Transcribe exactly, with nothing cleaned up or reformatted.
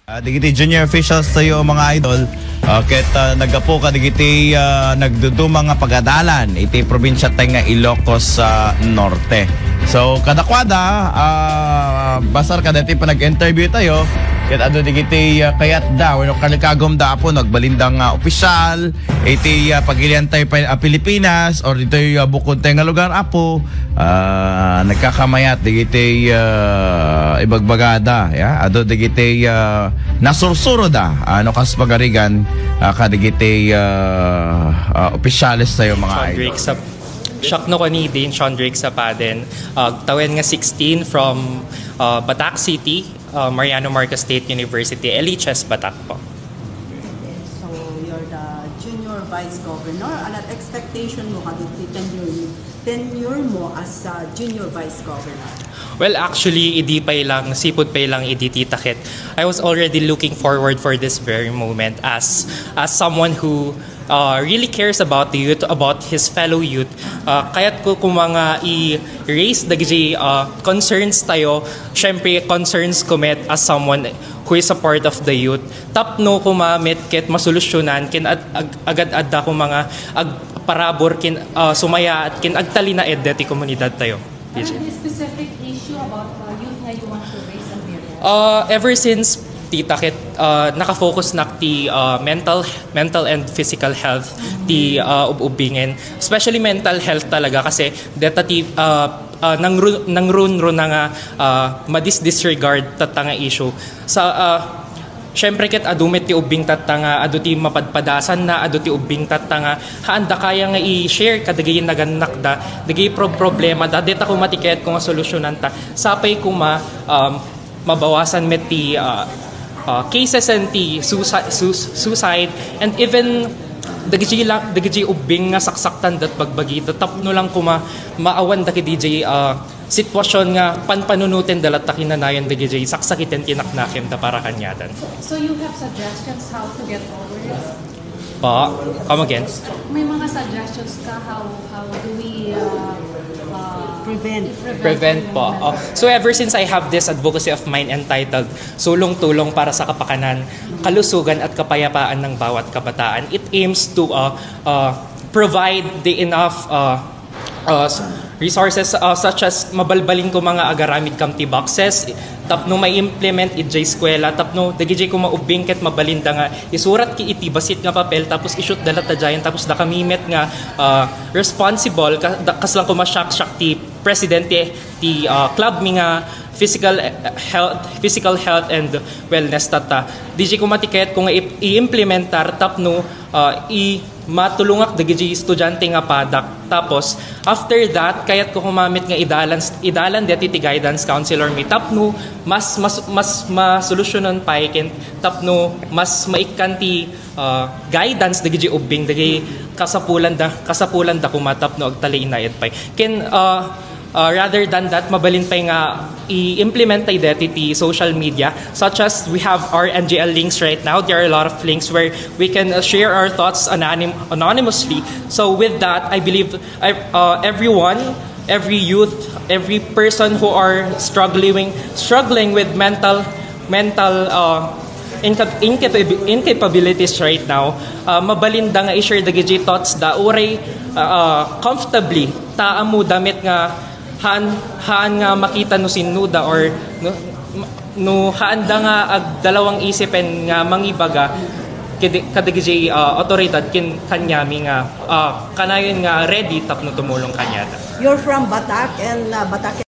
Ah, dagiti junior officials tayo, mga idol, ah, ket, ah, naggapu kadagiti, ah, nagduduma nga pagadalan iti probinsya tayo nga Ilocos, ah, Norte. So, kadakuada, ah, basar kadagiti panag-interview tayo, ket adu dagiti, ah, kayatda wenno kalikagumda, Apo, nagbalinda nga opisyal iti, ah, pagilian tayo pa, ah, Pilipinas or ditoy, ah, bukod tayo nga lugar, Apo, ah, nagkakamayat dagiti, ah, ibagbagada, ya? Adu dagiti, ah, nasursuroda, ano, kas pagarigan, ah, kadagiti, ah, ah, opisyales tayo, mga Sean idol. Drake sa, siak no kani din, Sean Drake sa Paden. Ah, tawen nga sixteen from, ah, Batac City, ah, Mariano Marcos State University, L H S Batac po. So, you're the junior vice governor. Ano expectation mo kadagiti tenure, tenure mo as a junior vice governor? Well, actually, idi pay lang, sipud pay lang idi, Tita Ket, I was already looking forward for this very moment as as someone who uh, really cares about the youth, about his fellow youth. Uh, kayat ko kuma nga i-raise dagiti uh, concerns tayo. Siyempre, concerns ko met as someone who is a part of the youth. Tapno kuma met ket masolusyonan, ken ad- ag- agad-adda kuma nga agparabur ken uh, sumayaat ken agtalinaed deti komunidad tayo. Ano the specific issue about uh, youth nga you want to raise awareness? Uh, ever since, Tita Ket, uh, nakafocus na ti uh, mental mental and physical health ti uh, ub-ubingen. Especially mental health talaga kasi deta ti uh, uh, nangrun nangrunro na nga uh, madisregard tatta nga issue. Sa uh, Siyempre ket adu met ti ubbing tatta nga adu ti mapadpadasanna, adu ti ubbing tatta nga haanda kaya nga i-share kadagiti nagannakda, dagiti prob- problema da, deta kuma ti kayatko nga solusyonan ta sapay kuma um, mabawasan met ti uh, uh, cases and ti suicide, suicide and even dagiti la- dagiti ubbing nga saksaktan dat bagbagi da tapno lang kuma maawan dagiti uh, sitwasyon nga panpanunuten da latta kinanayon dagiti saksakiten ti naknakem da para kaniadan. So you have suggestions how to get over it? Pa, come again? May mga suggestions ka how how do we uh, uh, Prevent. prevent Prevent yung po. Oh. So ever since I have this advocacy of mine entitled Sulong-Tulong para sa Kapakanan, Kalusugan at Kapayapaan ng Bawat Kabataan, it aims to uh, uh, provide the enough uh, uh, resources uh, such as mabalbalin ko mga agaramid kam ti boxes tapno ma-implement iti eskwela tapno dagiti ko maubbing ket mabalinda nga isurat ki iti basit nga papel tapos i-shoot da latta diayen tapos da kami met nga uh, responsible ka, da, kaslang kuma siak siak ti presidente ti uh, club mi nga physical eh, health physical health and wellness tatta. Digi ko matiket ko nga i-, i-implementar tapno uh, i matulongak dagiti estudiante nga padak. Tapos, after that, kayat ko kuma met nga idalan, idalan deti ti guidance counselor mi tapno mas mas mas masolusyonan pay ken tapno mas maikkan ti ah, guidance dagiti ubbing dagiti kasapulan da kasapulan da kuma tapno agtalinaed pay. Ken ah, Uh, rather than that, mabalin pay nga i-implement tayo deti ti social media, such as we have our N G L links right now. There are a lot of links where we can uh, share our thoughts anonym- anonymously. So with that, I believe uh, uh, everyone, every youth, every person who are struggling struggling with mental mental uh, inca- incapa- incapabilities right now, uh, mabalinda nga i-share dagiti thoughts da uray uh, uh, comfortably ta ammoda met nga haan, haan nga makita no sinnoda or no, no haanda nga agdalawang isipen nga mangibaga kedi- kadagiti uh, otoridad ken kaniami nga uh, kanayon nga ready tapno tumulong kaniada. You're from Batac and uh, Batac